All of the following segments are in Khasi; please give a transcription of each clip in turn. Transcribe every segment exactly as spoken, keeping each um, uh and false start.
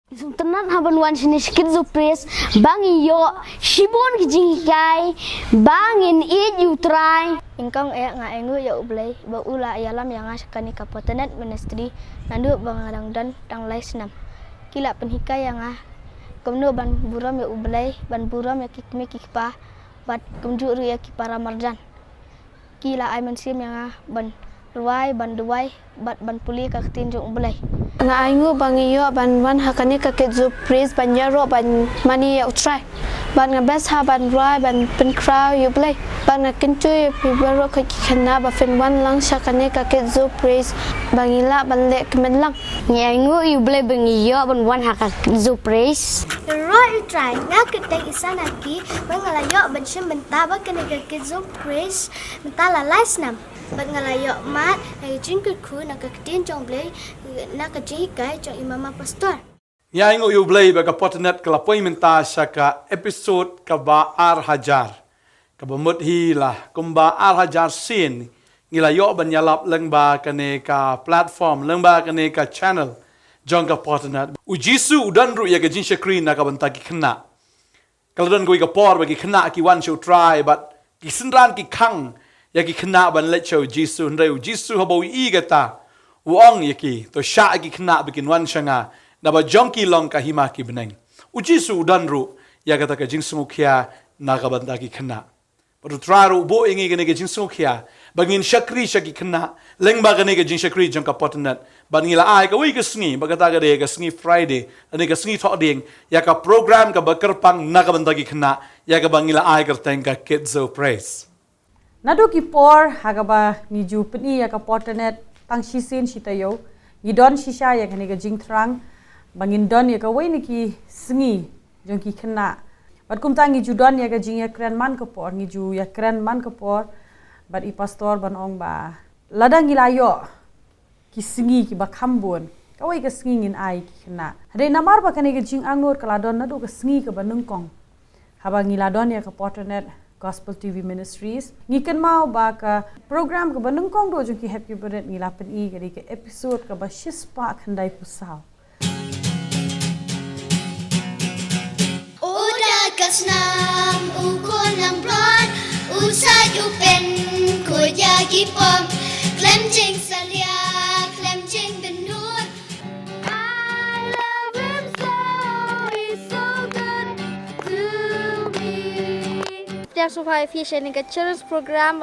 Sngewtynnat haba ngi wan shane sha Kids Praise ba ngi ïoh shibun ki jinghikai ba ngin ïeit ïa U Trai. Nyngkong eh nga ainguh ïa U Blei ba u la ïalam ïa nga sha kane ka Potternet Ministry naduh ba nga dang don tang lai snem. Ki la pynhikai ïa nga kumno ban burom ïa U Blei, ban burom ïa ki kmie ki kpa bad kumjuh ruh ïa ki para marjan. Ki la ai mynsiem ïa nga ban rwai, ban duwai bad ban pule ka ktien jong U Blei. Nga ainguh ba ngi ïoh ban wan ha kane ka Kids Praise ban ïaroh ban mane ïa U Trai. Bad nga best ha ban rwai ban pynkhraw ïa U Blei. Bad nga kyntu ïa phi baroh ki khynnah ba phin wan lang sha kane ka Kids Praise ba ngi lah ban leh kmen lang. Ngi ainguh ïa U Blei ba ngi ïoh ban wan ha ka Kids Praise. Roh U Trai, nga kyrteng Isanaki, ba nga la ïoh ban shim bynta bad kane ka Kids Praise mynta la lai snem. Bad nga la ïoh mad na ka jingkyrkhu na ka ktien jong U Blei na ka jinghikai jong i mama pastor. Ngi ainguh ïa U Blei ba ka Potternet ka la poi mynta sha ka episode kaba ar hajar. Kaba mut hi la kumba ar hajar sien ngi la ïoh ban ïalap lyngba kane ka platform, lyngba kane ka channel jong ka Potternet. U Jisu u don ruh ïa ka jingshakri na ka bynta ki khynnah. Ka la don kawei ka por ba ki khynnah ki wan sha U Trai bad ki synran ki khang ïa ki khynnah ban leit sha U Jisu, hynrei U Jisu haba u ïohi kata u ong ïa ki, to shah ïa ki khynnah ba kin wan sha nga, naba jong ki long ka hima ki bneng. U Jisu u don ruh ïa kata ka jingsngewkhia na ka bynta ki khynnah. Bad U Trai ruh u buh ïa ngi kane ka jingsngewkhia ba ngin shakri sha ki khynnah lyngba kane ka jingshakri jong ka Potternet. Bad ngi la ai kawei ka sngi, ba kata ka dei ka sngi Friday, kane ka sngi Thohdieng, ïa ka program kaba kyrpang na ka bynta ki khynnah, ïa kaba ngi la ai kyrteng ka Kids Praise. Naduh ki por ha kaba ngi ju pyni ïa ka Potternet tang shisien shi taïew, ngi don shisha ïa kane ka jingthrang ba ngin don ïa kawei na ki sngi jong ki khynnah. Bad kumta ngi ju don ïa ka jingïakren man ka por, ngi ju ïakren man ka por bad i pastor ban ong ba lada ngi la ïoh ki sngi kiba kham bun, kawei ka sngi ngin ai ki khynnah. Hynrei namar ba kane ka jingangnud ka la don naduh ka sngi kaba nyngkong haba ngi la don ïa ka Potternet Gospel T V Ministries, ngi kynmaw ba ka program kaba nyngkong duh jong ki Hep Ki Bynriew ngi la pyni ka dei ka episode kaba shispah khyndaiphew saw. U da ka snam, u khun langbrot, u sait u pen, khuid ïa ki pom, khlem jingsalia, khlem jingbynnud. I love him so, he's so good to me. Pdiang sngewbha ïa phi sha kane ka children's program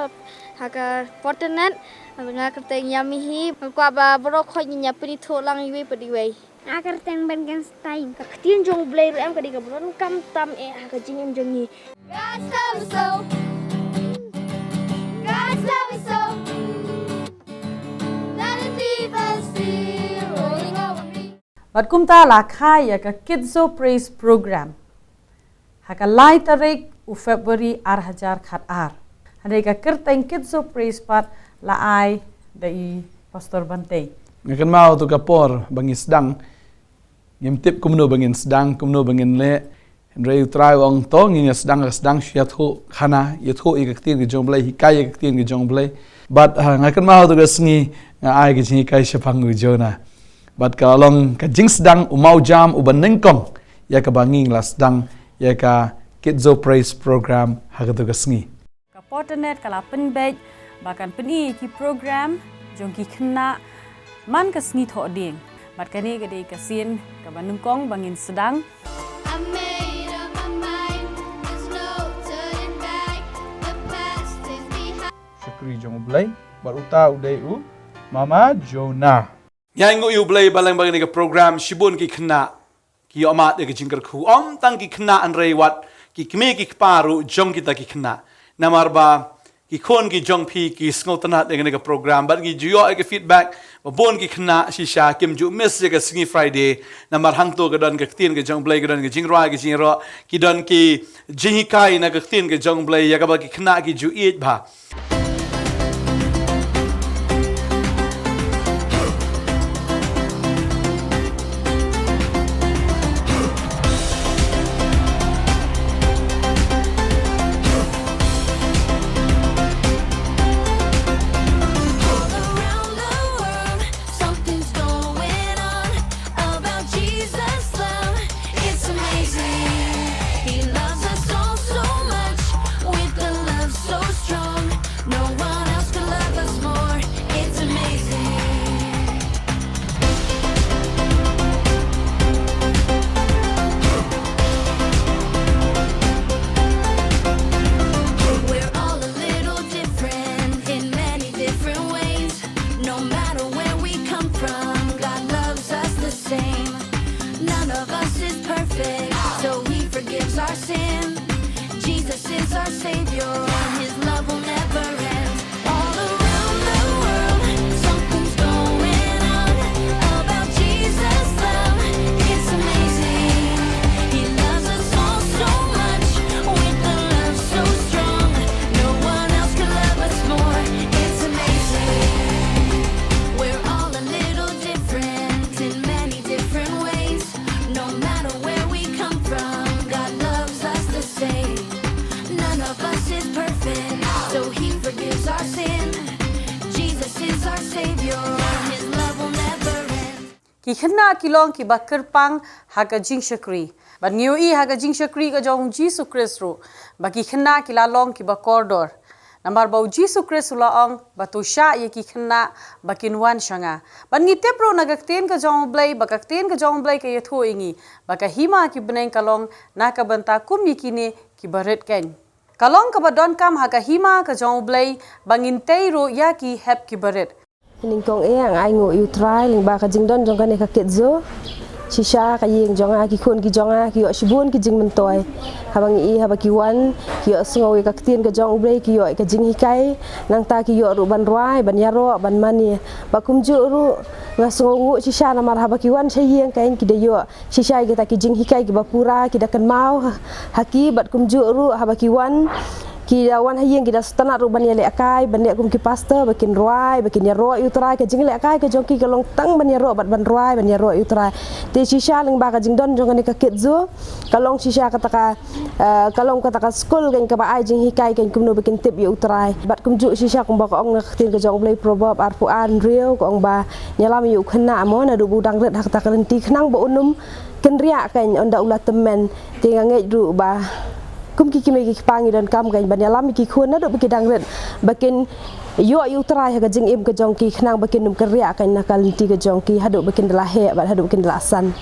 ha ka Potternet. Nga kyrteng Yamihi. Nga kwah ba baroh khoit ngin ïa pynithuh lang iwei pa iwei. Nga kyrteng Benkenstein. Ka ktien jong U Blei ruh em ka dei kaba donkam tam eh ha ka jingim jong ngi. God's love is so, God's love is so, that it leaves us still rolling over me. Bad kumta la kha ïa ka Kids Praise Program ha ka lai tarik u February ar hajar khat ar. Hynrei ka kyrteng Kids Praise pat la ai da i Pastor Bantei. Nga kynmaw tu ka por ba ngi sdang, ngim tip kumno ba ngin sdang, kumno ba ngin leh. Hynrei U Trai u ong to ngin ïa sdang, ka sdang shu ïathuh khana, ïathuh ïa ka ktien ka jong U Blei, hikai ïa ka ktien ka jong U Blei. Bad ha, nga kynmaw tu ka sngi nga ai ka jinghikai shaphang u Jonah. Bad ka la long ka jingsdang u mawjam uba nyngkong ïa kaba ngi la sdang ïa ka Kids Praise Program ha katu ka sngi. Ka Potternet ka la pynbeit ba kan pyni ki program jong ki khynnah man ka sngi Thohdieng. Bad kane ka dei ka sien kaba nyngkong ba ngin sdang. I made up my mind, there's no turning back. The past is behind. Shakri jong U Blei, bad uta u dei u Mama Jonah. Ngi ainguh ïa U Blei ba lyngba kane ka program shibun ki khynnah ki ïoh mad ïa ka jingkyrkhu. Ym tang ki khynnah hynrei wat ki kmie ki kpa ruh jong kita ki khynnah. Namar ba ki khun ki jong phi ki sngewtynnat ïa kane ka program bad ngi ju ïoh ïa ka feedback ba bun ki khynnah shisha kim ju miss ïa ka sngi Friday. Namar hangto ka don ka ktien ka jong U Blei, ka don ka jingrwai ka jingïaroh, ki don ki jinghikai na ka ktien ka jong U Blei ïa kaba ki khynnah ki ju ïeit bha. Around the world, something's going on about Jesus' love. Savior, his love will never end. All around the world, something's going on about Jesus' love. It's amazing. He loves us all so much, with a love so strong. No one else could love us more. It's amazing. We're all a little different in many different ways. No matter where we come from, God loves us the same. None of us is perfect, so he forgives our sin. Jesus is our Savior, his love will never end. Ki khynnah ki long kiba kyrpang ha ka jingshakri. Bad ngi ïohi ha ka jingshakri ka jong u Jisu Khrist ruh, ba ki khynnah ki la long kiba kordor. Namar ba u Jisu Khrist u la ong ba to shah ïa ki khynnah ba kin wan sha nga. Bad ngi tip ruh na ka ktien ka jong u Blei, ba ka ktien ka jong u Blei ka ïathuh ïa ngi ba ka hima ki bneng ka long na ka bynta kum ïa kine kiba rit keiñ. Ka long kaba donkam ha ka hima ka jong u Blei ba ngin tei ruh ïa ki hep kiba rit. Nyngkong eh nga ainguh ïa u Trai lyngba ka jingdon jong kane ka kit zoo. Shisha ka ïing jong nga, ki khun ki jong nga ki ïoh shibun ki jingmyntoi. Haba ngi i, haba ki wan, ki ïohsngew ïa ka ktien ka jong u Blei, ki ïoh ïa ka jinghikai. Nangta ki ïoh ruh ban rwai, ban ïaroh, ban mane. Bad kumjuh ruh nga sngewnguh shisha namar haba ki wan sha ïing keiñ ki da ïoh shisha ïa kita ki jinghikai kiba pura, ki da kynmaw ha, ha ki. Bad kumjuh ruh haba ki wan, ki da wan ha ïing ki da sngewtynnat ruh ban ïalehkai, ban leh kum ki pastor, ba kin rwai, ba kin ïaroh ïa u Trai. Ka jinglehkai ka jong ki ka long tang ban ïaroh bad ban rwai, ban ïaroh ïa u Trai. Te shisha lyngba ka jingdon jong kane ka kit zoo, ka long shisha kata ka, eh, ka long kata ka skul keiñ kaba ai jinghikai keiñ kumno ba kin tip ïa u Trai. Bad kumjuh shisha kumba ka ong na ka ktien ka jong u Blei, Proverb arphew ar hynriew, ka ong ba ïalam ïa u khynnah mo naduh ba u dang rit ha kata ka lynti, khnang ba un ym kynriah keiñ ynda u la tymmen. Te nga ngeit ruh ba kum ki kmie ki kpa ngi donkam keiñ ban ïalam ïa ki khun naduh ba ki dang rit, ba kin ïoh ïa u Trai ha ka jingim ka jong ki, khnang ba kin ym kynriah keiñ na ka lynti ka jong ki haduh ba kin da la heh bad haduh ba kin da la san.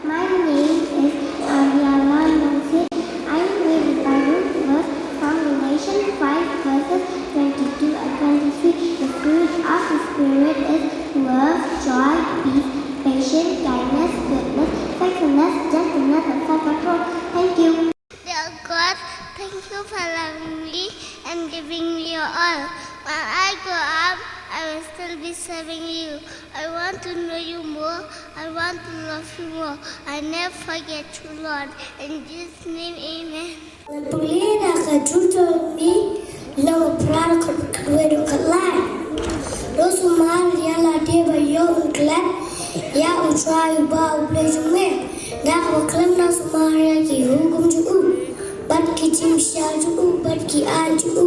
My name is Ariana Nancy. I read the Bible verse from Galatians five verses twenty-two and twenty-three. The fruit of the Spirit is love, joy, peace, patience, kindness, goodness, faithfulness, gentleness, and self-control. Thank you. Dear God, thank you for loving me and giving me your all. When I grow up, I will still be serving you. I want to know you more. I want to love you more. I never forget you, Lord. In Jesus' name, amen. Ngan pule na ka Deuteronomi lyngba phra, dkhot khatwei haduh khatlai. To sumar ïa lade ba ïoh ban klet ïa U Trai uba U Blei jong me, da kaba khlem da sumar ïa ki hukum jong u bad ki jingbishar jong u bad ki aiñ jong u,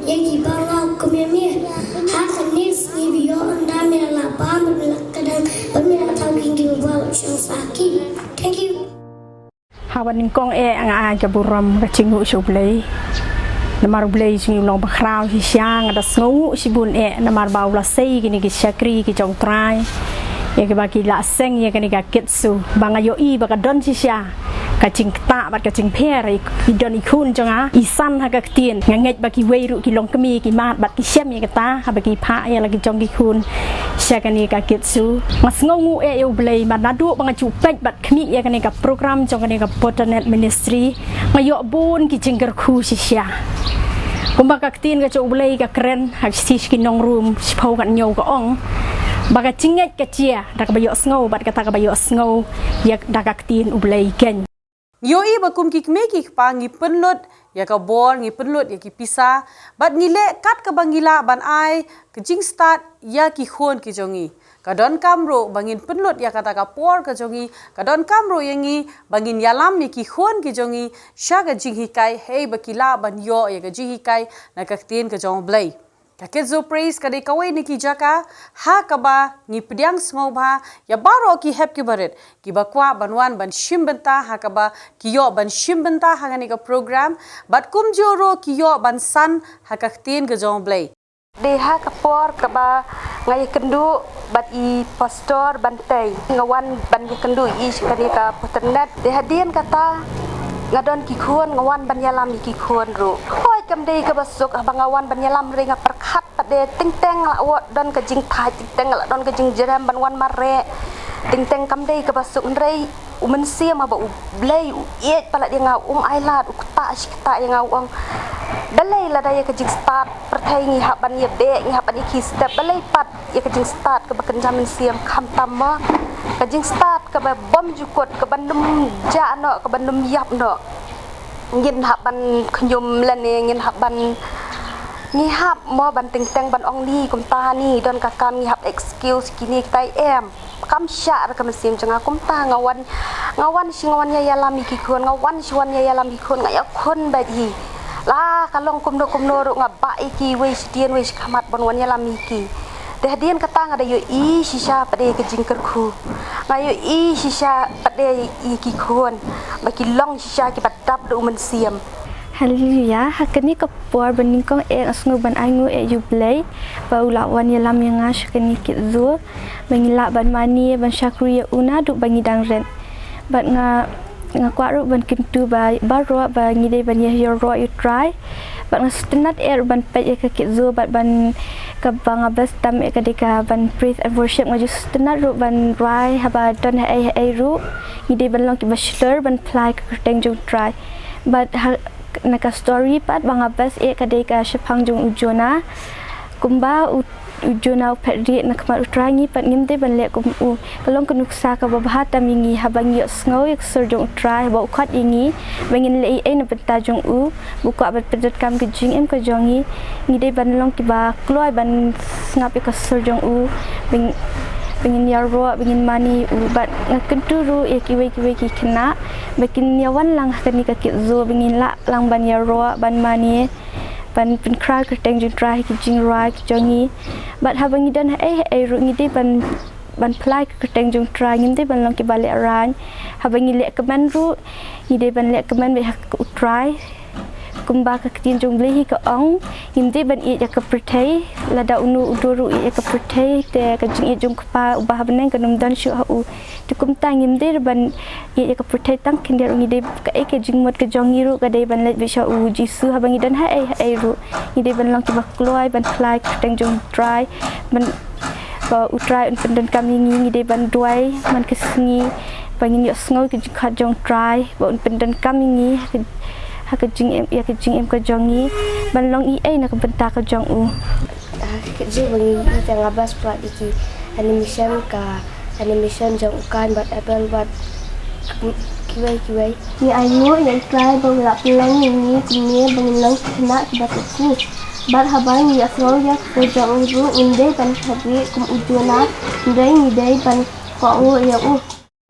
ïa kiba nga hukum ïa me. Ha kane ka sngi ba ïoh ynda me la bam bad me la kdang bad me la thaw ki ïing kiba bha bad shong sah ha ki. Thank you. Ha kaba nyngkong eh nga ai ka burom ka jingïaroh sha U Blei. Namar U Blei jong ngi u long ba khraw shisha, nga da sngewnguh shibun eh namar ba u la sei kine ki shakri ki jong U Trai, ïa kiba ki la seng ïa kane ka kit zoo, ba nga ïohi ba ka don shisha ka jingktah bad ka jingpher. I don i khun jong nga, i san ha ka ktien. Nga ngeit ba kiwei ruh ki long kmie, ki mad bad ki shem ïa kata haba ki phah ïa la ki jong ki khun sha kane ka kit zoo. Nga sngewnguh eh ïa U Blei ba naduh ba nga ju peit bad khmih ïa kane ka program jong kane ka Botanic Ministry, nga ïoh bun ki jingkyrkhu shisha. Kumba ka ktien ka jong U Blei ka kren ha Shithi sha ki Nong Rom shiphew khathynñiew, ka ong ba ka jingngeit ka jia da kaba ïohsngew bad kata kaba ïohsngew ïa da ka ktien U Blei keiñ. Ngi ïohi ba kum ki kmie ki kpa ngi pynlut ïa ka bor, ngi pynlut ïa ki pisa, bad ngi leh kat kaba ngi lah ban ai ka jingstad ïa ki khun ki jong ngi. Ka donkam ruh ba ngin pynlut ïa kata ka por ka jong ngi, ka donkam ruh ïa ngi ba ngin ïalam ïa ki khun ki jong ngi sha ka jinghikai, hei ba ki lah ban ïoh ïa ka jinghikai na ka ktien ka jong U Blei. Ka kit zoo Praise ka dei kawei na ki jaka ha kaba ngi pdiang sngewbha ïa baroh ki hep kiba rit, kiba kwah ban wan ban shim bynta, ha kaba ki ïoh ban shim bynta ha kane ka program, bad kumjuh ruh ki ïoh ban san ha ka ktien ka jong U Blei. Dei ha ka por kaba nga ïakynduh bad i Pastor Bantei, nga wan ban ïakynduh ïa i sha kane ka Botanic. Dei hadien kata nga don ki khun, nga wan ban ïalam ïa ki khun ruh. Hooid, kam dei kaba suk haba nga wan ban ïalam, hynrei nga pyrkhat pat de, teng teng la wad don ka jingthait, teng teng la don ka jingjrem ban wan mareh. Teng teng kam dei kaba suk, hynrei U Mynsiem haba U Blei u ïeit palat ïa nga, um ailad, u ktah shi ktah ïa nga, u ong, balei lada ïa ka jingstad pyrthei ngi hap ban ïa beh, ngi hap ban ïa khie step, balei pat ïa ka jingstad kaba kynja mynsiem? Khamtam mo ka jingstad kaba bymjukut, kaba nym jah noh, kaba nym ïap noh, ngin hap ban khñium lane ngin hap ban, ngi hap mo ban teng teng ban ong ni kumta, ni don ka kam, ngi hap excuse kine kitai, em. Kam shah ruh ka mynsiem jong nga kumta. Nga wan, nga wan shi, nga wan ïa ïalam ïa ki khun, nga wan shi wan ïa ïalam ïa ki khun, nga ïakhun bad hi. La ka long kumno kumno ruh nga bah ïa ki wei shi tien wei shi khmat ban wan ïalam ïa ki. Te hadien kata nga da ïohi shisha pat de ka jingkyrkhu, nga ïohi shisha pat de ïa ki khun ba ki long shisha kiba dap da U Mynsiem. Haleluya. Ha kane ka por ba nyngkong eh nga sngew ban ainguh ïa U Blei ba u la wan ïalam ïa nga sha kane ka kit zoo, ba ngi lah ban mane ban shakri ïa u naduh ba ngi dang rit. Bad nga, nga kwah ruh ban kyntu ba baroh ba ngi dei ban ïa ïaroh ïa U Trai. Bad nga sngewtynnat eh ruh ban peit ïa ka kit zoo, bad ban, kaba nga best tam eh ka dei ka ban praise and worship. Nga ju sngewtynnat ruh ban rwai haba don haei haei ruh. Ngi dei ban long kiba shlur ban pynlait ka kyrteng jong U Trai. Bad ha, na ka story pat ba nga best eh ka dei ka shaphang jong u Jonah. Kumba u, u Jonah u phet rieh na khmat U Trai, ngi pat ngim dei ban leh kum u. Ka long ka nuksa kaba bha tam ïa ngi haba ngi ïohsngew ïa ka sur jong U Trai, haba u khot ïa ngi ba ngin leh ei ei na bynta jong u, ba u kwah ban pyndonkam ka jingim ka jong ngi. Ngi dei ban long kiba kloi ban sngap ïa ka sur jong u, ba ngin, ba ngin ïaroh, ba ngin mane ïa u. Bad nga kyntu ruh ïa kiwei kiwei ki khynnah ba kin ïawan lang ha kane ka kit zoo, ba ngin lah lang ban ïaroh, ban mane, ban pynkhraw ka kyrteng jong U Trai ha ki jingrwai ki jong ngi. Bad haba ngi don haei haei ruh ngi dei ban, ban pynlait ka kyrteng jong U Trai, ngim dei ban long kiba lehraiñ. Haba ngi leh kmen ruh ngi dei ban leh kmen beit ha U Trai. Kumba ka ktien jong U Blei hi ka ong, ngim dei ban ïeit ïa ka pyrthei. Lada uno uno ruh u ïeit ïa ka pyrthei, te ka jingïeit jong U Kpa uba ha bneng kan ym don shuh ha u. Te kumta ngim dei ruh ban ïeit ïa ka pyrthei tang khyndiat ruh, ngi dei, kaei ka jingmut ka jong ngi ruh ka dei ban leit beit sha U Jisu. Haba ngi don haei haei ruh ngi dei ban long kiba kloi ban pynlait ka kyrteng jong U Trai, ban, ba U Trai un pyndonkam ïa ngi. Ngi dei ban duwai man ka sngi ba ngin ïohsngew ka jingkhot jong U Trai, ba un pyndonkam ïa ngi ha ka, ha ka jingim, ïa ka jingim ka jong ngi, ban long ei ei na ka bynta ka jong u. Ah, ka jingim ba ngi ïohi te nga best palat ïa ki animation, ka animation jong u Kain bad Abel bad kiwei kiwei. Ngi ainguh ïa U Trai ba u la pynlong ïa ngi kumne ba ngin long ki khynnah kiba kyrkhu. Bad haba ngi ïohsngew ïa ka sur jong u ruh ngim dei ban phet rieh kum u Jonah, hynrei ngi dei ban kohnguh ïa u.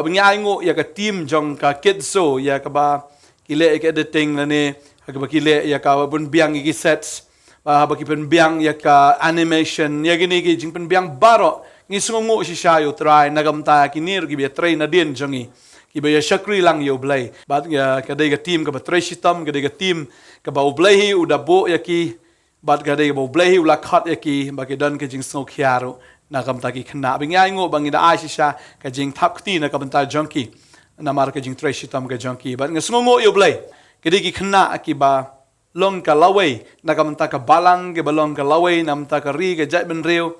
Ba ngi ainguh ïa ka team jong ka Kit Zo, ïa kaba ki leh ïa ka editing lane ha kaba ki leh ïa ka pynbiang ïa ki sets, ba haba ki pynbiang ïa ka animation, ïa kine ki jingpynbiang baroh. Ngi sngewnguh shisha ïa U Trai na ka bynta kine ruh kiba ïatrei nadien jong ngi, kiba ïa shakri lang ïa U Blei. Bad ïa ka dei ka team kaba trei shitom, ka dei ka team kaba U Blei hi u da buh ïa ki, bad ka dei kaba U Blei hi u la khot ïa ki ba ki don ka jingsngewkhia ruh na ka bynta ki khynnah. Ba ngi ainguh ba ngi da ai shisha ka jingthap kti na ka bynta jong ki, namar ka jingtrei shitom ka jong ki. Bad nga sngewnguh ïa U Blei, ka dei ki khynnah kiba long ka lawei na ka bynta ka balang, kiba long ka lawei na ka bynta ka ri ka jaitbynriew,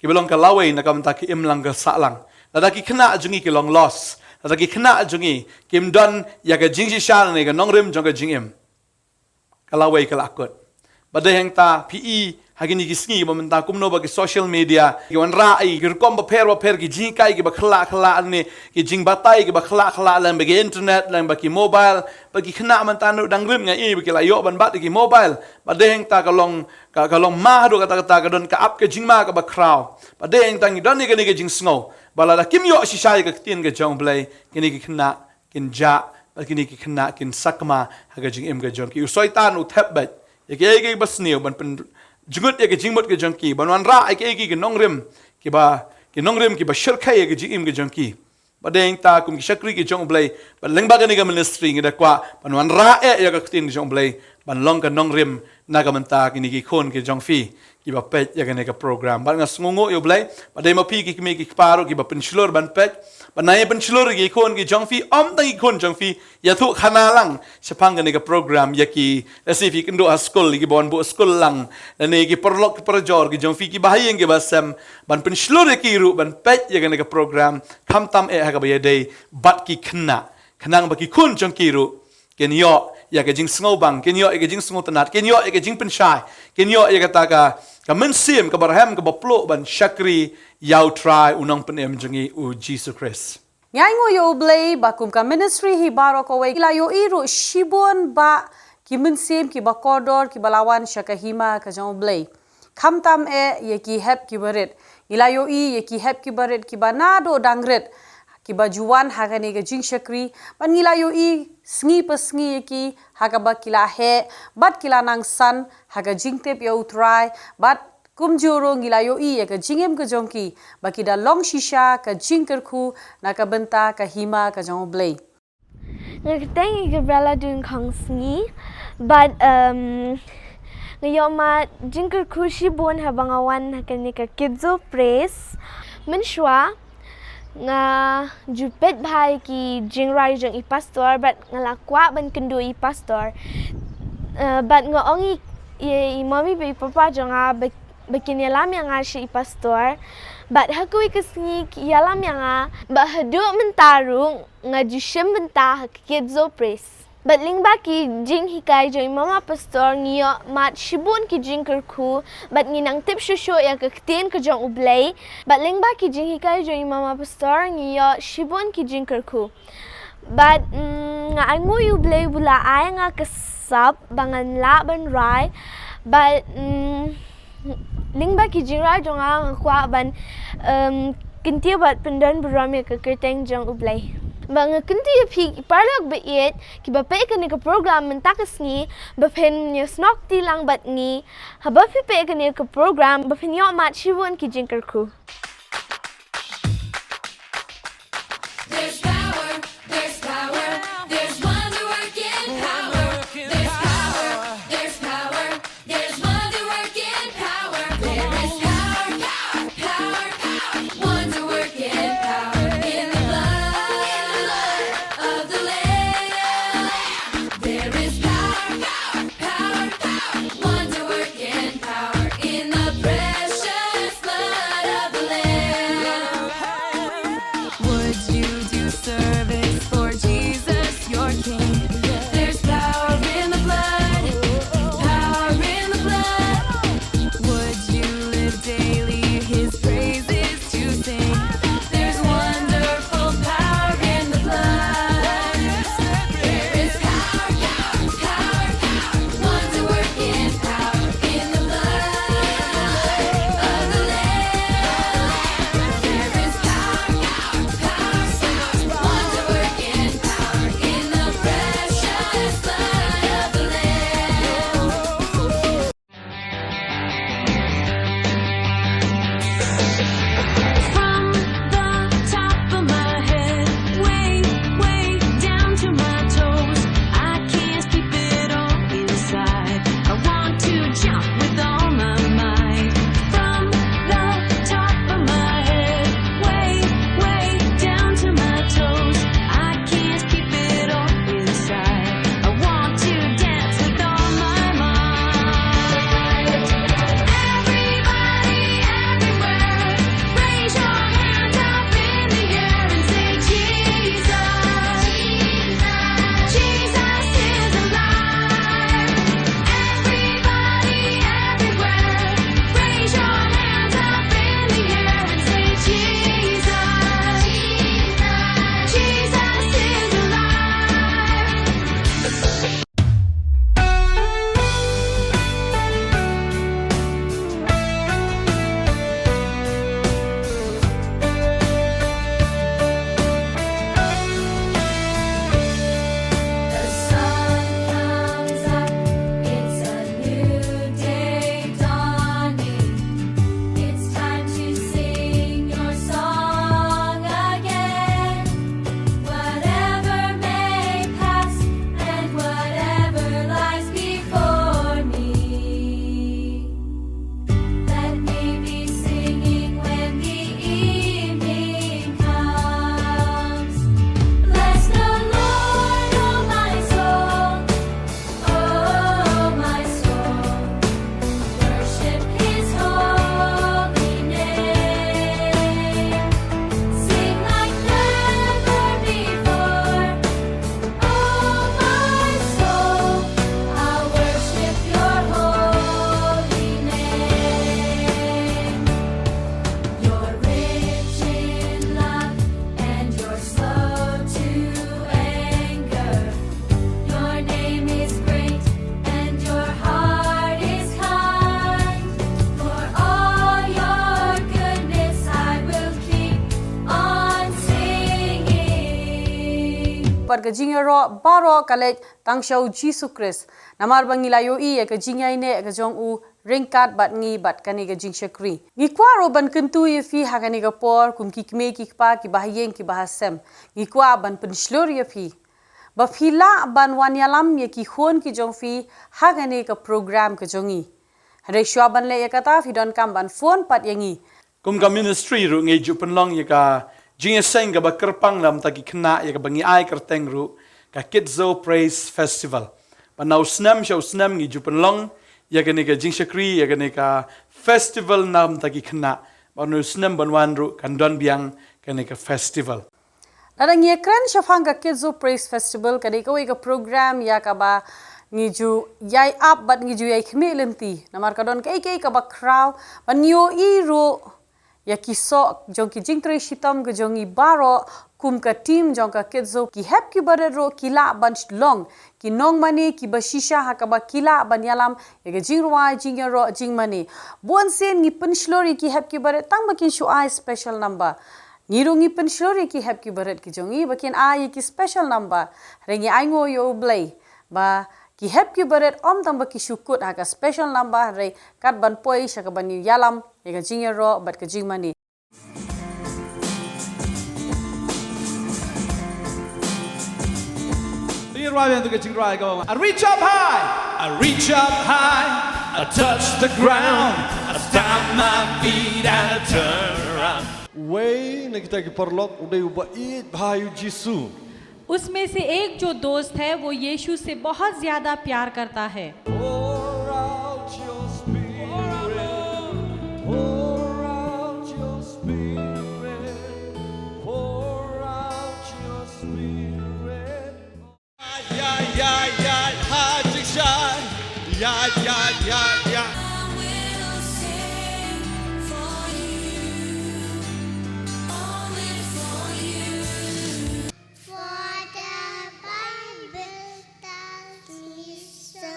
kiba long ka lawei na ka bynta ka imlang ka sahlang. Lada ki khynnah jong ngi ki long lost, lada ki khynnah jong ngi kim don ïa ka jingshisha ne ka nongrim jong ka jingim, ka lawei ka la kut. Bad dei hangta phi i ha kine ki sngi ba mynta kumno ba ki social media ki wanrah ïa ki rukom bapher bapher, ki jinghikai kiba khlak khlak ne ki jingbatai kiba khlak khlak lyngba ki internet, lyngba ki mobile. Ba ki khynnah mynta ruh dang rit, nga i ba ki la ïoh ban bat ïa ki mobile. Bad dei hangta ka long, ka, ka long ma haduh katta katta, ka don ka ap ka jingma kaba khraw. Bad dei hangta ngi don ïa kane ka jingsngew ba lada kim ïoh shisha ïa ka ktien ka jong U Blei, kine ki khynnah kin jah, bad kine ki khynnah kin sakma ha ka jingim ka jong ki. U Soitan u thep beit ïa kiei kiei kiba sniew ban pynjngut ïa ka jingmut ka jong ki, ban wanrah ïa kiei kiei ki nongrim kiba, ki nongrim kiba shyrkhei ïa ka jingim ka jong ki. Bad dei hangta kum ki shakri ki jong U Blei, bad lyngba kane ka ministry ngi da kwah ban wanrah eh ïa ka ktien ka jong U Blei ban long ka nongrim na ka bynta kine ki khun ki jong phi kiba peit ïa kane ka program. Bad nga sngewnguh ïa U Blei ba dei ma phi ki kmie ki kpa ruh kiba pynshlur ban peit. Bad na ïa pynshlur ïa ki khun ki jong phi, ym tang ki khun jong phi, ïathuh khana lang shaphang kane ka program ïa ki, lehse phi kynduh ha skul, ïa kiba wan buh skul lang, lane ki paralok ki parajor ki jong phi kiba ha ïing kiba sem, ban pynshlur ïa ki ruh ban peit ïa kane ka program, khamtam eh ha kaba ïadei bad ki khynnah, khnang ba ki khun jong ki ruh kin ïoh ïa ka jingsngewbang, kin ïoh ïa ka jingsngewtynnat, kin ïoh ïa ka jingpynshai, kin ïoh ïa kata ka, ka mynsiem kaba rhem kaba pluh ban shakri ïa U Trai, U Nongpynim jong ngi, U Jisu Khrist. Nga ainguh ïa U Blei ba kum ka ministry hi baroh kawei, ngi la ïohi ruh shibun bah ki mynsiem kiba kordor kiba la wan sha ka hima ka jong U Blei. Khamtam eh ïa ki hep kiba rit, ngi la ïohi ïa ki hep kiba rit kiba naduh dang rit kiba ju wan ha kane ka jingshakri, bad ngi la ïohi sngi pa sngi ïa ki ha kaba ki la heh bad ki la nang san ha ka jingtip ïa U Trai, bad kumjuh ruh ngi la ïohi ïa ka jingim ka jong ki ba ki da long shisha ka jingkyrkhu na ka bynta ka hima ka jong U Blei. Nga kyrteng i Gabriela Dun Khongsngi, bad, um, nga ïoh mad jingkyrkhu shibun haba nga wan ha kane ka Kids Praise. Mynshuwa nga ju peit bha ïa ki jingrai jong i pastor, bad nga la kwah ban kynduh ïa i pastor. Uh, bad nga ong ïa i, i mommy bad i papa jong nga ba, ba kin ïalam ïa nga sha i pastor. Bad ha kawei ka sngi ki ïalam ïa nga, bad haduh mynta ruh nga ju shim bynta ha ka Kids Praise. Bad lyngba ki jinghikai jong i mama pastor ngi ïoh mad shibun ki jingkyrkhu, bad ngi nang tip shuh shuh ïa ka ktien ka jong U Blei. Bad lyngba ki jinghikai jong i mama pastor ngi ïoh shibun ki jingkyrkhu. Bad, mm, nga ainguh ïa U Blei ba u la ai nga ka sap ba ngan lah ban rai. Bad, mm, lyngba ki jingrai jong nga nga kwah ban, em, kyntiew bad pyndonburom ïa ka kyrteng jong U Blei. Bad nga kyntu ïa phi ki paralok ba ïeit kiba peit ïa kane ka program mynta ka sngi, ba phin ïasnoh kti lang bad ngi. Haba phi peit ïa kane ka program ba phin ïoh mad shibun ki jingkyrkhu. There's power, there's power, there's wonder working power. There's power, there's power, there's wonder working power. There is power, power, power, power, wonder working power in the blood of the Lamb. There is power, power, power, power, wonder working power in the precious blood of the Lamb. bad ka jingïaroh baroh ka leit tang sha u Jisu Khrist. Namar ba ngi la ïohi ïa ka jingïaineh ka jong u ryngkat bad ngi bad kane ka jingshakri. Ngi kwah ruh ban kyntu ïa phi ha kane ka por kum ki kmie ki kpa kiba ha ïing kiba ha sem. Ngi kwah ban pynshlur ïa phi ba phi lah ban wan ïalam ïa ki khun ki jong phi ha kane ka program ka jong ngi. Hynrei shuwa ban leh ïa kata, phi donkam ban phone pat ïa ngi. Kum ka ministry ruh ngi ju pynlong ïa ka jingïaseng kaba kyrpang na ka bynta ki khynnah, ïa kaba ngi ai kyrteng ruh ka Kidzoo Praise Festival. Bad na u snem sha u snem ngi ju pynlong ïa kane ka jingshakri, ïa kane ka festival na ka bynta ki khynnah. Bad na u snem ban wan ruh kan don biang kane ka festival. Lada ngi ïakren shaphang ka Kidzoo Praise Festival, ka dei kawei ka program ïa kaba ngi ju ïai ap bad ngi ju ïai khmih lynti. Namar ka don kaei kaei kaba khraw, bad ngi ïohi ruh ïa ki soh jong ki jingtrei shitom ka jong ngi baroh, kum ka team jong ka Kidzoo, ki hep ki barit ruh ki lah ban long ki nongmane kiba shisha ha kaba ki lah ban ïalam ïa ka jingrwai, jingïaroh, jingmane. Bun sien ngi pynshlur ïa ki hep ki barit tang ba kin shu ai special number. Ngi ruh ngi pynshlur ïa ki hep ki barit ki jong ngi ba kin ai ïa ki special number. Hynrei ngi ainguh ïa U Blei ba ki hep ki barit ym tang ba ki shu kut ha ka special number, hynrei kat ban poi sha kaban ïalam ïa ka jingïaroh bad ka jingmane. Ngi rwai biang ïa ka jingrwai kaba, I reach up high, I reach up high, I touch the ground, I stamp my feet and I turn around. Uwei na kita ki paralok u dei uba ïeit bha ïa u Jisu. उसमें से एक जो दोस्त है, वो यीशु से बहुत ज्यादा प्यार करता है। Pour out your spirit. Pour out your spirit. Pour out your spirit. Yeah, yeah, yeah, yeah. Yeah, yeah, yeah, yeah. I will sing for you, only for you. For the Bible tells me so.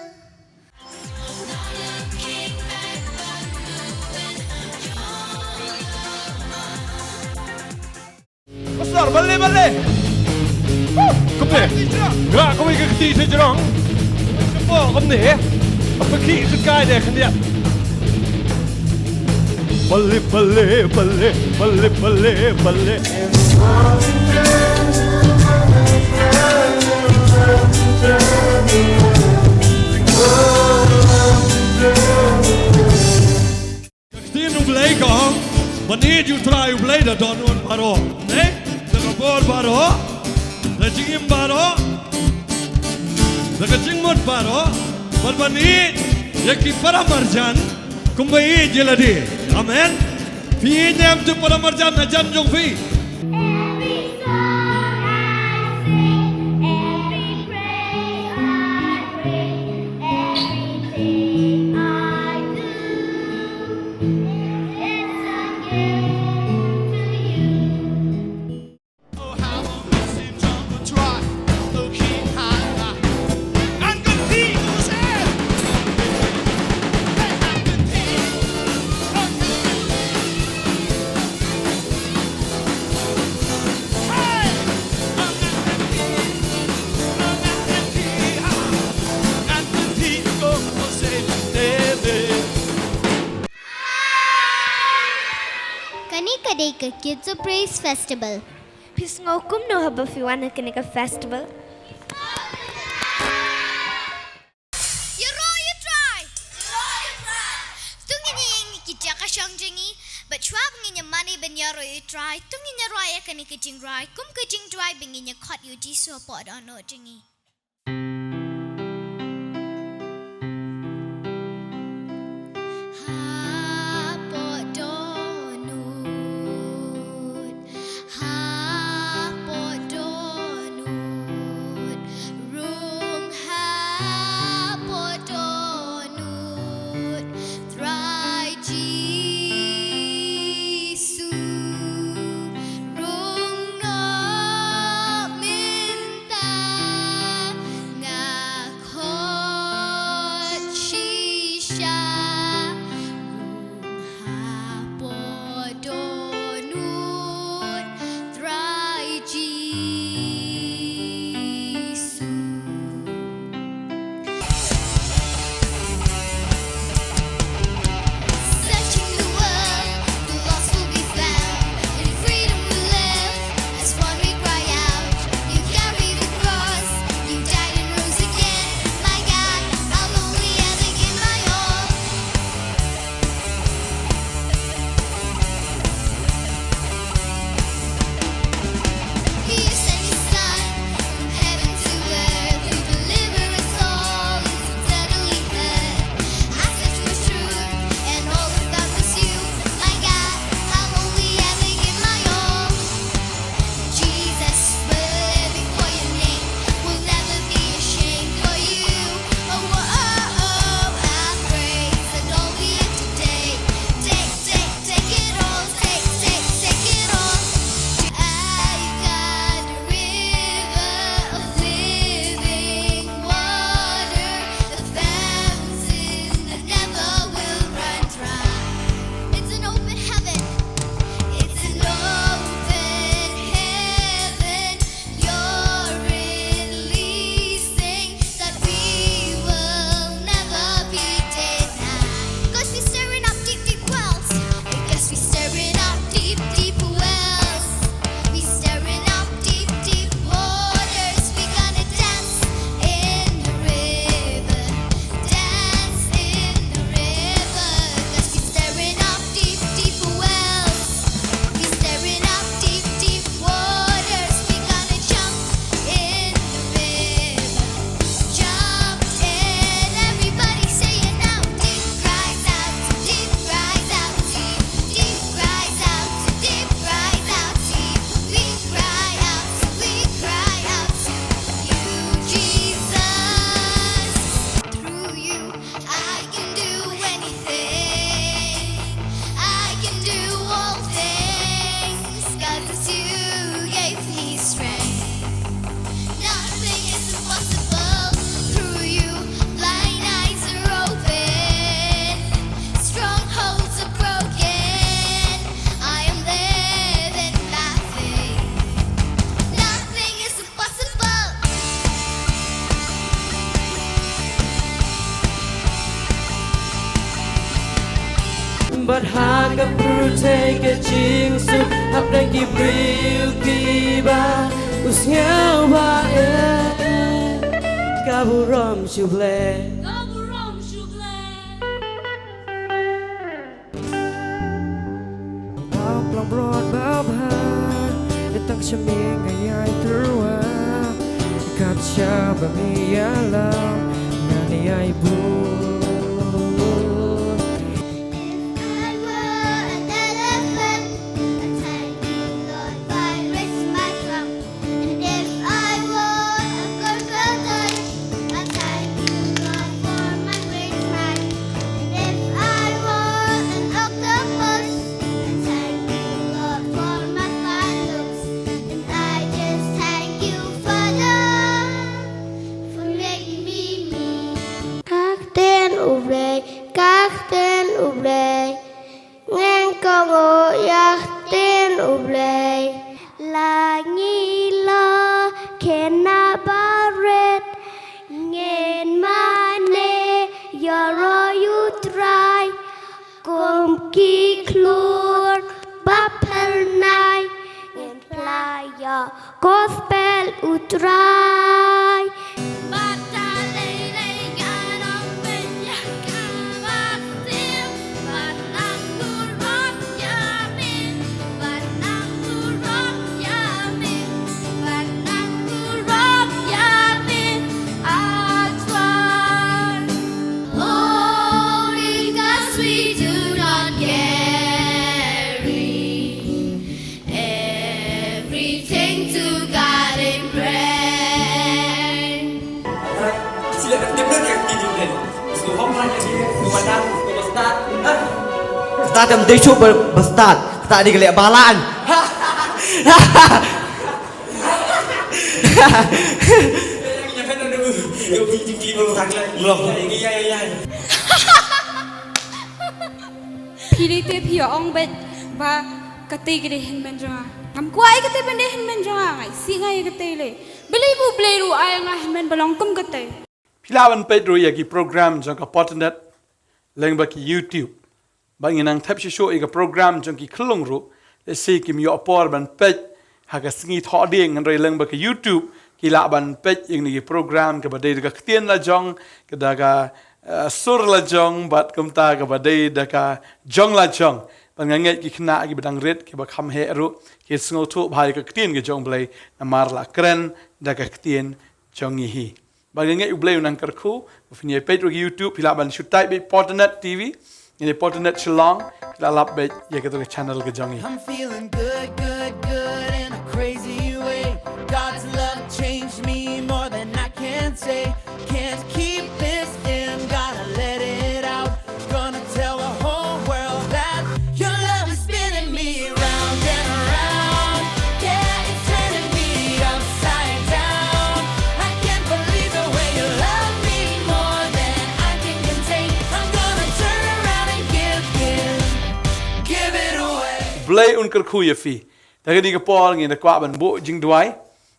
Pastor, balei, balei? Kumne. Ga kawei ka kti sha jrong. Kumne. Apa ki ka kai de khyndiat. Balei, balei, balei, balei, balei, balei. Ka ktien U Blei ka ong, ban ïeit ïa U Trai U Blei da dohnud baroh, ne? Da ka bor baroh, da jingim baroh, da ka jingmut baroh, bad ban ïeit ïa ki para marjan kumba ïeit ïa lade. Amen. Phi ïeit ne em ïa ki para marjan hajan jong phi? Every song I sing, every praise I bring, everything I do is a gift to you. Oh, how I miss him, Jehovah Jireh, the King high high. And good people say, hey, and good people. Kane ka dei ka Kidzoo Praise Festival. Phi sngew kumno haba phi wan ha kane ka festival? Ïaroh ïa U Trai. To ngin ïeng na ki jaka shong jong ngi, bad shuwa ba ngin ïa mane ban ïaroh ïa U Trai, to ngin ïaroh ïa kane ka jingrwai kum ka jingduwai ba ngin ïa khot ïa U Jisu hapoh dohnud jong ngi. Hapoh dohnud, hapoh dohnud, rung hapoh dohnud, Trai Jisu, rung noh mynta. Ka pyrthei ka jingsuk hapdeng ki briew kiba u sngewbha eh. Ka burom shu Blei. Ka burom shu Blei. Baplang brot babha, tang sheming ayai terwa, kat shaba mi yalam, nani ai bu. If I were an elephant, I'd thank you, Lord, if I raised my trunk. And if I were a crocodile, I'd thank you, Lord, for my great smile. And if I were an octopus, I'd thank you, Lord, for my fine looks. And I just thank you, Father, for making me me. Ka ktien U Blei, ka ktien U Blei. Ngin kohnguh ïa ka ktien U Blei. La ngi la kynmaw barit, ngin mane ïaroh ïa U Trai. Kum ki khlur ba phyrnai, ngin pynlait ïa gospel U Trai. Holy, 'cause we do not carry everything to God in prayer. Kata kam dei shuh ba, ba start. Kata dei ka leh balan. Phi dei te phi ong bad ba kata ka dei hynmen jong nga. Ngam kwah ïa kata ban dei hynmen jong nga, nga isih nga ïa kata lei. Balei ba U Blei ruh u ai ïa nga hynmen ba long kum kata? Phi lah ban peit ruh ïa ki program jong ka Potternet lyngba ki YouTube. Bad ngi nang thep shisha ïa ka program jong ki khyllung ruh. Lehse kim ïoh por ban peit ha ka sngi Thohdieng, hynrei lyngba ka YouTube ki lah ban peit ïa kine ki program kaba dei da ka ktien la jong, ka da ka, eh, sur la jong, bad kumta kaba dei da ka jong la jong. Bad nga ngeit ki khynnah kiba dang rit, kiba kham heh ruh, ki sngewthuh bha ïa ka ktien ka jong U Blei, namar la kren da ka ktien jong ngi hi. Bad nga ngeit U Blei un nang kyrkhu, ba phin ïa peit ruh ki YouTube, phi lah ban shu type beit Potternet T V, ngi dei Potternet Shillong, phi lah lap beit ïa kata ka channel ka jong ngi. I'm feeling good, good, good in a crazy way. God's love changed me more than I can say. Can't keep this in, gotta let it out. Gonna tell the whole world that your love is spinning me round and around. Yeah, it's turning me upside down. I can't believe the way you love me more than I can contain. I'm gonna turn around and give, give, give it away. Blei un kyrkhu ïa phi. Da kane ka por ngin da kwah ban buh jingduwai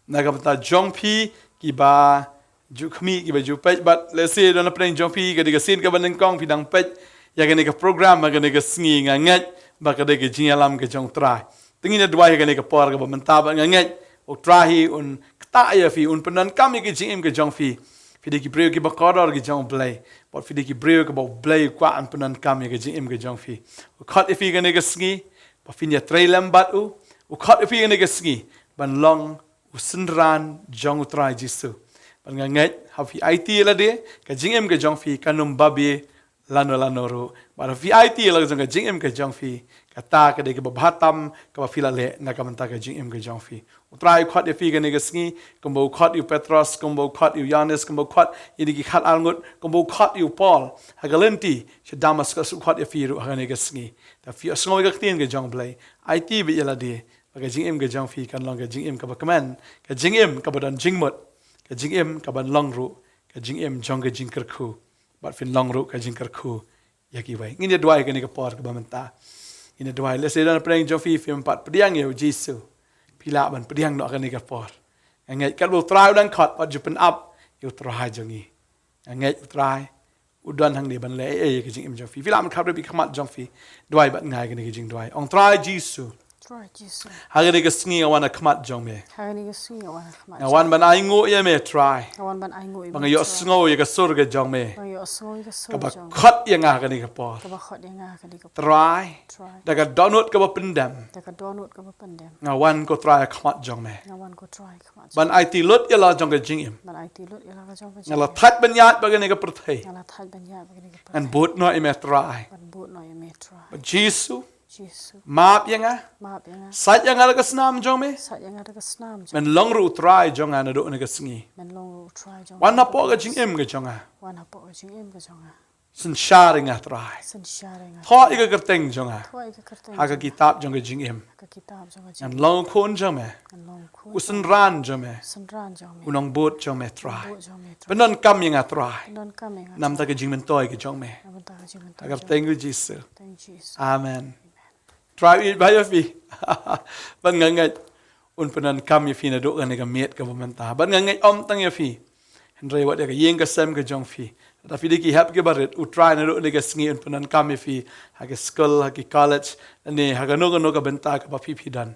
na ka bynta jong phi kiba ju khmih, kiba ju peit, bad lehse don hapdeng jong phi ka dei ka sien kaba nyngkong phi dang peit ïa kane ka program ha kane ka sngi, nga ngeit ba ka dei ka jingïalam ka jong U Trai. Te ngin ïa duwai ha kane ka por kaba mynta, bad nga ngeit U Trai hi un ktah ïa phi, un pyndonkam ïa ka jingim ka jong phi. Phi dei ki briew kiba kordor ki jong U Blei, bad phi dei ki briew kiba U Blei u kwah un pyndonkam ïa ka jingim ka jong phi. U khot ïa phi ha kane ka sngi ba phin ïatrei lem bad u. U khot ïa phi ha kane ka sngi ban long u synran jong U Trai Jisu. Bad nga ngeit haba phi aiti ïa lade, ka jingim ka jong phi kan ym babe lano lano ruh. Bad haba phi aiti ïa la ka jong ka jingim ka jong phi, kata ka dei kaba bha tam kaba phi la leh na ka bynta ka jingim ka jong phi. U Trai u khot ïa phi ha kane ka sngi, kumba u khot ïa u Petros, kumba u khot ïa u Ïoannis, kumba u khot ïa kine ki khatar ngut, kumba u khot ïa u Paul ha ka lynti sha Damaskus, u khot ïa phi ruh ha kane ka sngi. Te phi ïohsngew ïa ka ktien ka jong U Blei, aiti beit ïa lade, ba ka jingim ka jong phi kan long ka jingim kaba kmen, ka jingim kaba don jingmut, ka jingim kaban long ruh ka jingim jong ka jingkyrkhu, bad phin long ruh ka jingkyrkhu ïa kiwei. Ngin ïa duwai ha kane ka por kaba mynta. Ngin ïa duwai. Lehse don hapdeng jong phi phim pat pdiang ïa U Jisu, phi lah ban pdiang noh ha kane ka por. Nga ngeit katba U Trai u dang khot, wat ju pynap ïa U Trai jong ngi. Nga ngeit U Trai u don hangne ban leh ei ei ïa ka jingim jong phi. Phi lah ban khapkhreh ïa ka khmat jong phi. Duwai bad nga ïa kane ka jingduwai. Ong Trai Jisu. Trai Jisu. Ha kane ka sngi nga wan ha khmat jong me. Ha kane ka sngi nga wan ha khmat jong me. Nga wan ban ainguh ïa me Trai. Nga wan ban ainguh ïa me Trai. Ba nga ïohsngew ïa ka sur ka jong me. Ba nga ïohsngew ïa ka sur ka jong me. Kaba khot ïa nga ha kane ka por. Kaba khot ïa nga ha kane ka por. Trai. Trai. Da ka dohnud kaba pyndem. Da ka dohnud kaba pyndem. Nga wan ko Trai ha khmat jong me. Nga wan ko Trai ha khmat jong me. Ban aiti lut ïa la jong ka jingim. Ban aiti lut ïa la ka jong ka jingim. Nga la thait ban ïaid bad kane ka pyrthei. Nga la thait ban ïaid bad kane ka pyrthei. Ngan bud noh ïa me Trai. Ngan bud noh ïa me Trai. Bad Jisu. Jisu. Map ïa nga. Map ïa nga. Sait ïa nga da ka snam jong me. Sait ïa nga da ka snam jong me. Men long ruh u Trai jong nga naduh kane ka sngi. Men long ruh u Trai jong nga. Wan hapoh ka jingim ka jong nga. Wan hapoh ka jingim ka jong nga. Synshar ïa nga Trai. Synshar ïa nga. Thoh ïa ka kyrteng jong nga. Thoh ïa ka kyrteng jong nga. Ha ka kitab jong ka jingim. Ha ka kitab jong ka jingim. Ngan long u khun jong me. Ngan long u khun jong me. U synran jong me. Synran jong me. U nongbud jong me Trai. Nongbud jong me Trai. Pyndonkam ïa nga Trai. Pyndonkam ïa nga Trai. Namar ka jingmyntoi ka jong me. Namar ka jingmyntoi ka jong me. Ha ka kyrteng u Jisu. Kyrteng Jisu. Amen. Amen. Trai u ïeit bha ïa phi. Bad nga ngeit un pyndonkam ïa phi naduh kane ka miet kaba mynta. Bad nga ngeit ym tang ïa phi. Hynrei wat ïa ka ïing ka sem ka jong phi. Lada phi dei ki hep ki barit, u Trai naduh kane ka sngi un pyndonkam ïa phi. Ha ki skul, ha ki college, ne ha kano kano ka bynta kaba phi phi don.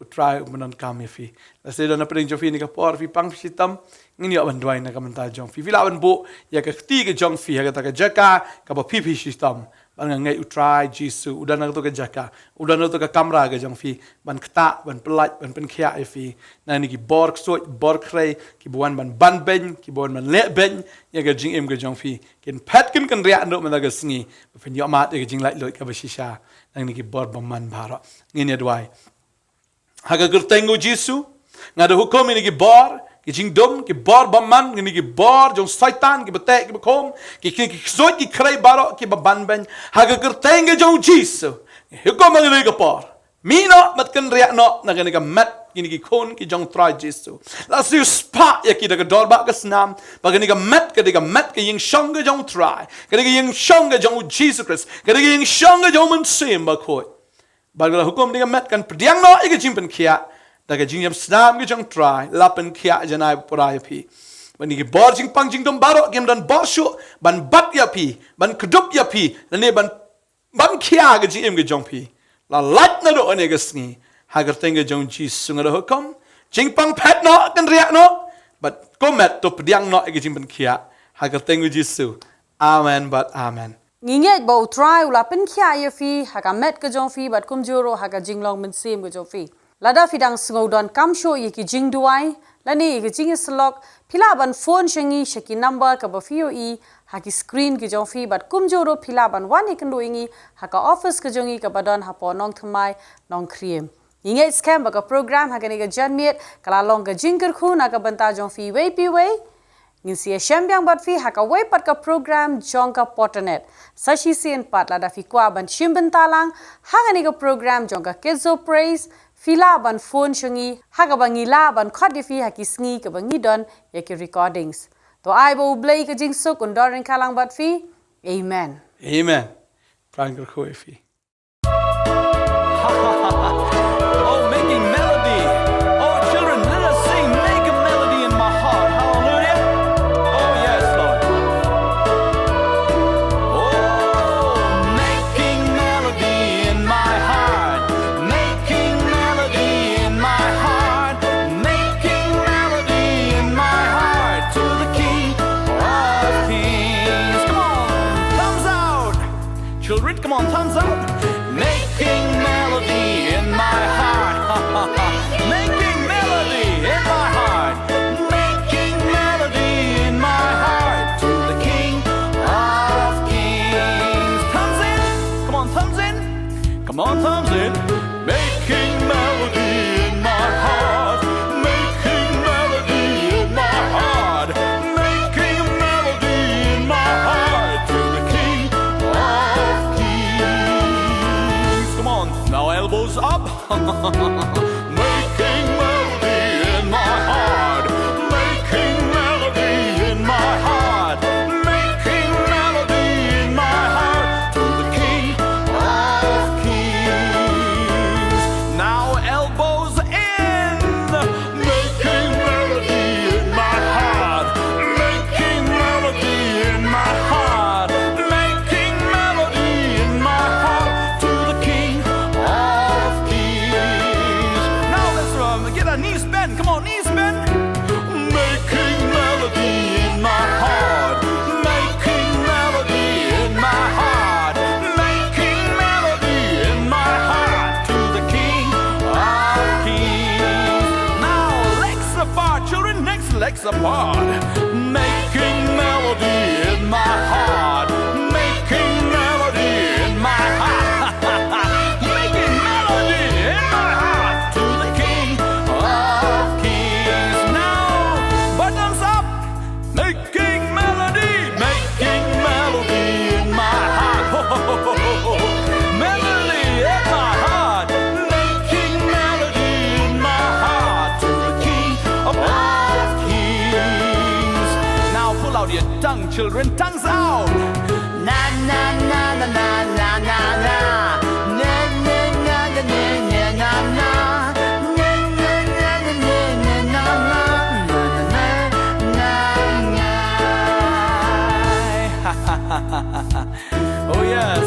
U Trai un pyndonkam ïa phi. Lada sa don na pdeng jong phi kane ka por phi pang phi shitom, ngin ïoh ban duwai na ka bynta jong phi. Phi lah ban buh ïa ka kti ka jong phi ha kata ka jaka kaba phi phi shitom. Bad nga ngeit u Trai Jisu u don ha kato ka jaka, u don ha kato ka kamra ka jong phi, ban ktah, ban pyllait, ban pynkhiah ïa phi. Na kine ki bor ksuid, bor khrei, kiba wan ban ban beiñ, kiba wan ban leh beiñ ïa ka jingim ka jong phi. Kin phet kin kynriah naduh mynta ka sngi, ba phin ïoh mad ïa ka jinglaitluid kaba shisha. Na kine ki bor bymman baroh. Ngin ïa duwai. Ha ka kyrteng u Jisu, nga da hukum ïa kine ki bor, ki jingdum, ki bor bymman, kine ki bor jong Soitan, kiba teh, kiba khum, ki, ki, ki ksuid, ki khrei baroh, kiba ban beiñ. Ha ka kyrteng ka jong u Jisu, nga hukum ha kane ka por. Mih noh, bad kynriah noh na kane ka met, kine ki khun ki jong u Trai Jisu. La siewspah ïa ki da ka dorbah ka snam, ba kane ka met, ka dei ka met ka ïingshong ka jong u Trai, ka dei ka ïingshong ka jong u Jisu Khrist, ka dei ka ïingshong ka jong u Mynsiem Bakhuid. Bad nga la hukum ïa ka met kan pdiang noh ïa ka jingpynkhiah da ka jingïam snam ka jong u Trai, la pynkhiah janai bapura ïa phi. Bad kine ki bor jingpang jingdum baroh kim don bor shuh ban bat ïa phi, ban kdup ïa phi, lane ban, ban khia ka jingim ka jong phi. La lait naduh kane ka sngi ha ka kyrteng ka jong u Jisu nga da hukum. Jingpang phet noh, kynriah noh, bad ko met to pdiang noh ïa ka jingpynkhiah ha ka kyrteng u Jisu. Amen bad amen. Ngi ngeit ba u Trai u la pynkhiah ïa phi ha ka met ka jong phi bad kumjuh ruh ha ka jinglong mynsiem ka jong phi. Lada phi dang sngew donkam shuh ïa ki jingduwai lane ïa ki jingïasyllok, phi lah ban phone sha ngi sha ki number kaba phi ïohi ha ki screen ki jong phi bad kumjuh ruh phi lah ban wan ïakynduh ïa ngi ha ka office ka jong ngi kaba don hapoh Nongthymmai, Nongkriem. Ngi ngeit skhem ba ka program ha kane ka janmiet ka la long ka jingkyrkhu na ka bynta jong phi iwei pa iwei. Ngin sa ïashem biang bad phi ha kawei pat ka program jong ka Potternet. Sa shisien pat lada phi kwah ban shim bynta lang ha kane ka program jong ka Kids of Praise, phi lah ban phone sha ngi ha kaba ngi lah ban khot ïa phi ha ki sngi kaba ngi don ïa ki recordings. To ai ba U Blei ka jingsuk un don ryngkat lang bad phi. Amen. Amen. Trai kyrkhu ïa phi. Oh, making melody. Oh, children, let us sing, make a melody in my heart. Hallelujah. Oh, yes, Lord. Oh, making melody in my heart. Making melody in my heart. Making melody in my heart to the King of Kings. Come on, thumbs out. Children, come on, thumbs up. Making melody in my heart. Making melody in my heart. Making melody in my heart to the King of Kings. Thumbs in. Come on, thumbs in. Come on, thumbs in. Making melody in my heart. Making melody in my heart. Making melody in my heart to the King of Kings. Come on, now elbows up. Making melody in my heart. Making melody in my heart. Making melody in my heart to the King of Kings. Now elbows in. Making melody in my heart. Making melody in my heart. Come on, knees bend. Making melody in my heart. Making melody in my heart. Making melody in my heart to the King of Kings. Now, legs apart, children, next legs apart. Making melody in my heart. Making melody in my heart. Making melody in my heart to the King of Kings. Now, bottoms up. Making melody, making melody in my heart. Melody in my heart. Making melody in my heart to the King of Kings. Now pull out your tongue, children, tongues out. Na na na na na na na na. Na na na na na na na na. Na na na na na na na na. Na na na na. Oh yes.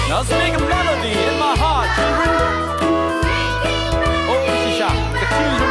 Now let's make a melody in my heart, children. Oh, shisha. The tunes